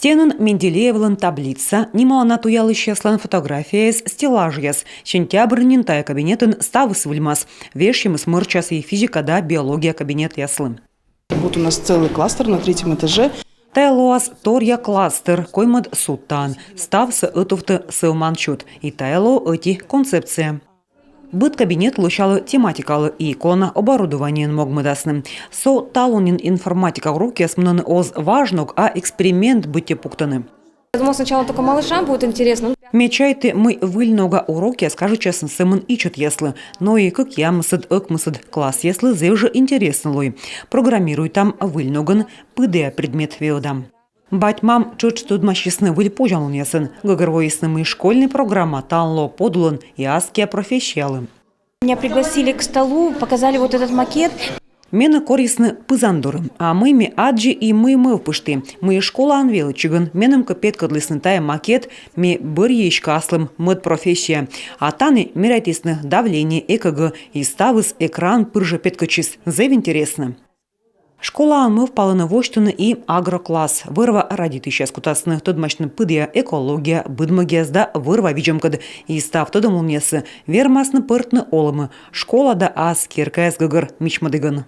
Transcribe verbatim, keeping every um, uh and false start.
Стенын Менделеевлӧн таблица, нималана туялысьяслӧн фотографияяс, стеллажъяс. Сентябрь нин тайӧ кабинетын ставыс выльмас. Вежсьӧмыс мӧрчас и физика да биология кабинетъяслы. Вот у нас целый кластер на третьем этаже. Тайӧ лоас торъя кластер, коймӧд судтаӧн. Ставсӧ ӧтувтӧ сӧвман сьӧд. И тайӧ лоӧ ӧти концепция. Быд кабинет лӧсялӧ тематикалы и колана оборудованиеӧн могмӧдасны. Со талун нин информатика урокъяс мунӧны оз важ ног, а эксперимент быттьӧ пуктӧны. Я думала, сначала только малышам будет интересно. Ме чайті, мый выль нога урокъяс кажитчасны сӧмын ичӧтъяслы, но и кӧкъямысӧд, ӧкмысӧд классъяслы зэв жӧ интереснӧ лои. Программируйтам, выль ногӧн пыдіа предмет велӧдам. Бать-мам тшӧтш тӧдмасисны выль позянлунъясӧн, гӧгӧрвоисны, мый школьнӧй программа талун лоӧ подулӧн и аскиа профессиялы. Меня пригласили к столу, показали вот этот макет. Менӧ корисны пызан дорӧ, а мый ме аддзи и мый мӧвпышті, мый школаын велӧдчигӧн меным кӧ петкӧдлісны тайӧ макет, ме бӧрйиськӧ аслым мӧд профессия. А тані мерайтісны давление, ЭКГ, и ставыс экран пыр жӧ петкӧдчис. Зэв интереснӧ. Школаын мӧвпалӧны восьтыны и агрокласс. Вӧр-ва радейтысьяс кутасны тӧдмасьны пыдіа экология, быдмӧгъяс да вӧр-ва видзӧмкӧд. И став тӧдӧмлунъяссӧ вермасны пӧртны олӧмӧ школа да ас керкаяс гӧгӧр мичмӧдігӧн.